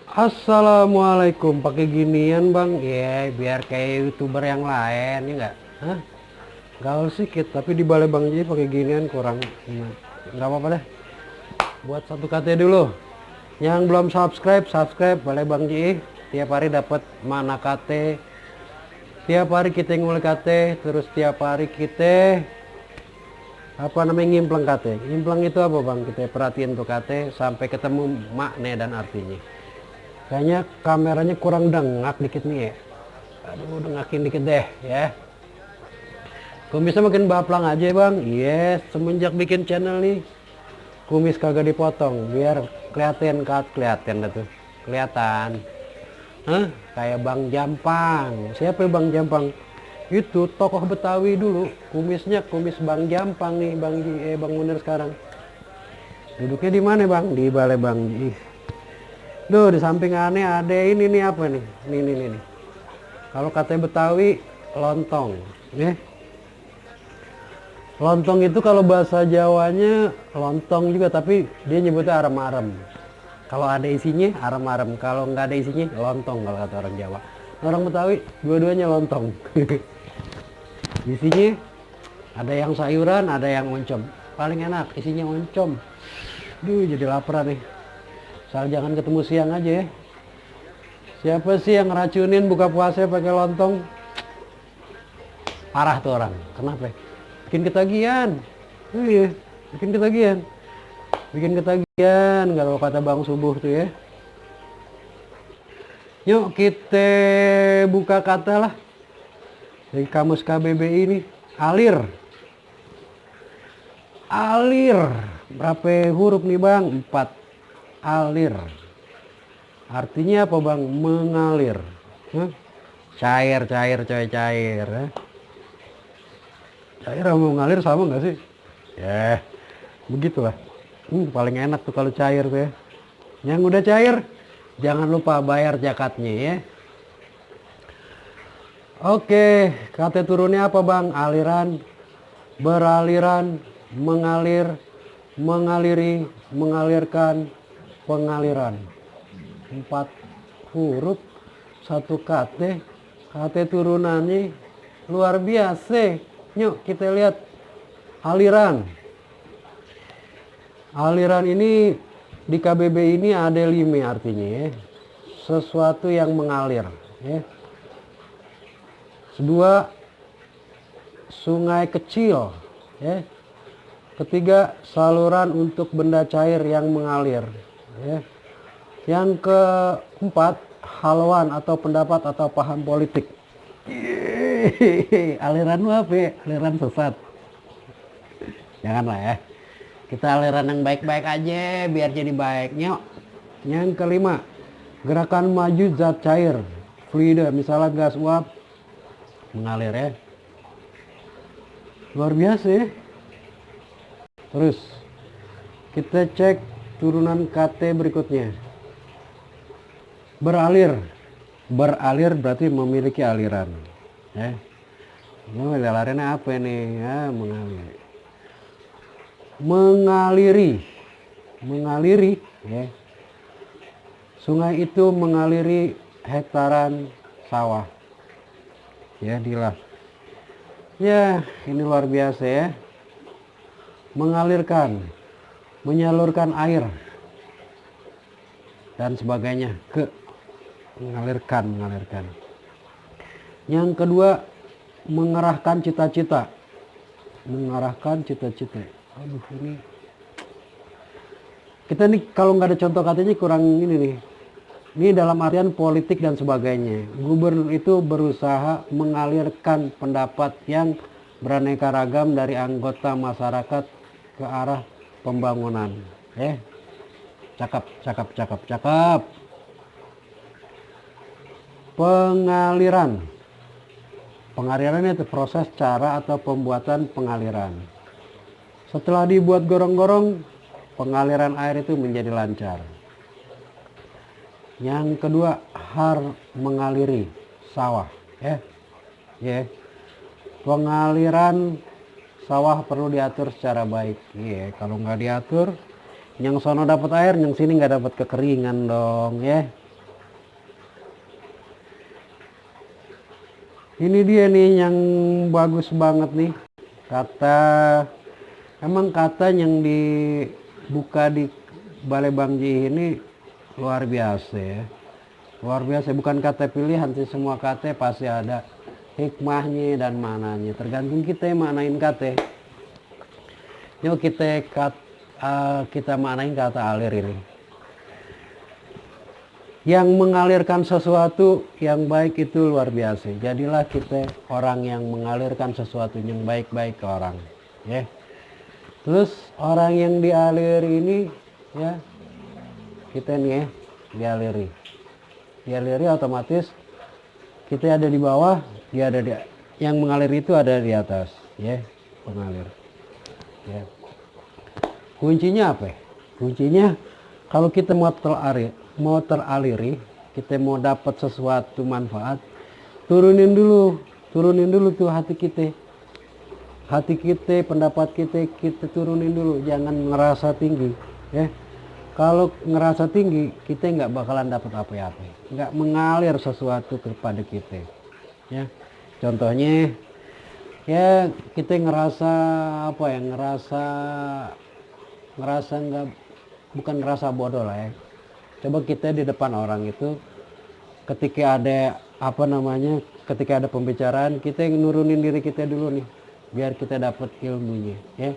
Assalamualaikum, pakai ginian bang, ya biar kayak youtuber yang lain ya nggak? Hah? Gaul sedikit, tapi di balai bang Ji pakai ginian kurang. Nggak apa-apa deh. Buat satu KT dulu. Yang belum subscribe, subscribe balai bang Ji. Tiap hari dapat mana KT. Tiap hari kita ngulik KT, terus tiap hari kita apa namanya ngimpleng KT. Ngimpleng itu apa bang? Kita perhatiin tuh KT sampai ketemu makna dan artinya. Kayaknya kameranya kurang dengak dikit nih ya. Aduh, dengakin dikit deh ya. Kumisnya makin baplang aja bang. Yes, semenjak bikin channel nih, kumis kagak dipotong. Biar kelihatan dah tuh. Kelihatan. Hah? Kayak Bang Jampang. Siapa Bang Jampang? Itu tokoh Betawi dulu. Kumisnya kumis Bang Jampang nih, Bang Munir sekarang. Duduknya di mana bang? Di balai bang. Ih. Duh, di samping aneh ada ini nih apa nih? Nih. Kalau katanya Betawi, lontong. Ya. Lontong itu kalau bahasa Jawanya lontong juga, tapi dia nyebutnya arem-arem. Kalau ada isinya arem-arem, kalau nggak ada isinya lontong kalau kata orang Jawa. Orang Betawi dua-duanya lontong. Isinya ada yang sayuran, ada yang oncom. Paling enak isinya oncom. Duh, jadi lapar nih. Asal jangan ketemu siang aja ya. Siapa sih yang ngeracunin buka puasa pakai lontong? Parah tuh orang. Kenapa? Bikin ketagihan. Iya, bikin ketagihan. Bikin ketagihan kalau kata Bang Subuh tuh ya. Yuk kita buka kata lah. Dari kamus KBBI ini. Alir. Alir. Berapa huruf nih Bang? 4. Alir. Artinya apa Bang? Mengalir. Hah? Cair. Ya. Cair sama mengalir sama nggak sih? Ya, begitulah. Paling enak tuh kalau cair tuh ya. Yang udah cair, jangan lupa bayar zakatnya ya. Oke, kata turunnya apa bang? Aliran, beraliran, mengalir, mengaliri, mengalirkan, pengaliran. 4 huruf, 1 kata. Kata turunannya luar biasa. Yuk kita lihat aliran. Aliran ini di KBB ini ada 5 artinya ya. Sesuatu yang mengalir ya. Kedua, sungai kecil ya. Ketiga, saluran untuk benda cair yang mengalir ya. Yang keempat, haluan atau pendapat atau paham politik. Aliran apa ya? Aliran sesat. Janganlah ya. Kita aliran yang baik-baik aja biar jadi baiknya. Yang kelima, gerakan maju zat cair, fluida, misalnya gas uap mengalir ya. Luar biasa ya. Terus kita cek turunan KT berikutnya. Beralir. Beralir berarti memiliki aliran. Ya. Ini alirannya apa nih? Ya, mengalir. Mengaliri ya. Sungai itu mengaliri hektaran sawah ya. Dilah ya, ini luar biasa ya. Mengalirkan, menyalurkan air dan sebagainya. Mengalirkan. Yang kedua, mengarahkan cita-cita. Aduh, ini kita nih kalau nggak ada contoh katanya kurang ini nih. Ini dalam artian politik dan sebagainya. Gubernur itu berusaha mengalirkan pendapat yang beraneka ragam dari anggota masyarakat ke arah pembangunan. Cakep. Pengaliran. Pengaliran itu proses, cara atau pembuatan pengaliran. Setelah dibuat gorong-gorong, pengaliran air itu menjadi lancar. Yang kedua, mengaliri sawah. Pengaliran sawah perlu diatur secara baik. Kalau nggak diatur, yang sono dapat air, yang sini nggak dapat kekeringan dong. Ini dia nih yang bagus banget nih. Kata, emang kata yang dibuka di Balai Bangji ini luar biasa ya. Luar biasa, bukan kata pilihan sih, semua kata pasti ada hikmahnya dan maknanya. Tergantung kita yang maknain kata. Yuk kita maknain kata alir ini. Yang mengalirkan sesuatu yang baik itu luar biasa. Jadilah kita orang yang mengalirkan sesuatu yang baik-baik ke orang, ya. Terus orang yang dialiri ini, ya, kita nih ya, dialiri otomatis kita ada di bawah, dia ada di, yang mengalir itu ada di atas, ya, pengalir. Ya. Kuncinya apa? Kuncinya kalau kita mau teraliri, kita mau dapat sesuatu manfaat, turunin dulu tuh hati kita, pendapat kita turunin dulu, jangan ngerasa tinggi, ya. Kalau ngerasa tinggi, kita nggak bakalan dapat apa-apa, nggak mengalir sesuatu kepada kita, ya. Contohnya, ya kita ngerasa apa ya, ngerasa nggak, bukan ngerasa bodoh lah ya. Coba kita di depan orang itu, ketika ada ketika ada pembicaraan, kita nurunin diri kita dulu nih, biar kita dapat ilmunya, ya.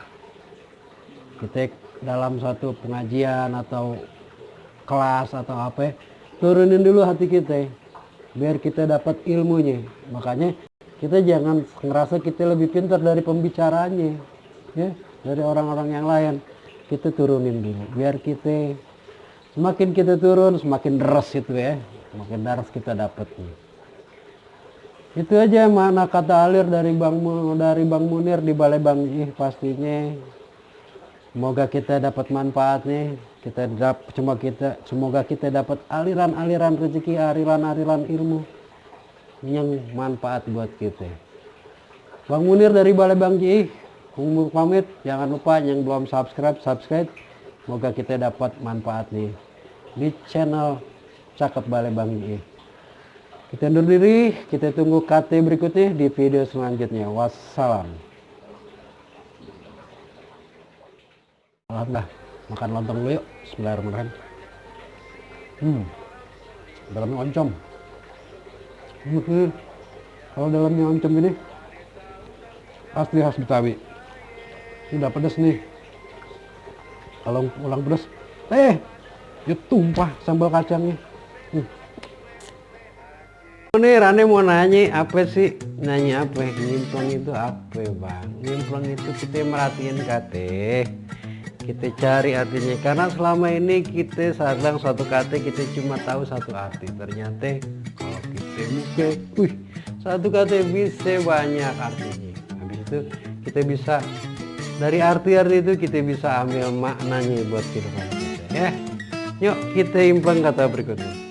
Kita dalam suatu pengajian atau kelas atau apa, turunin dulu hati kita, biar kita dapat ilmunya. Makanya kita jangan ngerasa kita lebih pintar dari pembicaraannya, ya, dari orang-orang yang lain. Kita turunin dulu, biar kita semakin kita turun, semakin deras itu ya, semakin deras kita dapat. Itu aja makna kata alir dari Bang Munir di Balai Bangji pastinya. Semoga kita dapat manfaatnya, semoga kita dapat aliran-aliran rezeki, aliran-aliran ilmu yang manfaat buat kita. Bang Munir dari Balai Bangji, pamit. Jangan lupa yang belum subscribe. Semoga kita dapat manfaat nih di channel Cakep Balai Bangji. Kita undur diri, kita tunggu KT berikutnya di video selanjutnya. Wassalam. Alhamdulillah, makan lontong dulu yuk. Bismillahirrahmanirrahim. Dalamnya oncom. Kalau dalamnya oncom ini asli khas Betawi. Ini udah pedas nih. Kalau ulang pedas, ya tumpah sambal kacangnya. Nih Rane mau nanya apa sih? Nanya apa? Nyimplong itu apa, Bang? Nyimplong itu kita merhatiin kate, kita cari artinya. Karena selama ini kita sadang suatu kate kita cuma tahu satu arti. Ternyata kalau kita buka, satu kate bisa banyak artinya. Habis itu kita bisa dari arti-arti itu kita bisa ambil maknanya buat kehidupan kita, ya. Yuk kita implang kata berikutnya.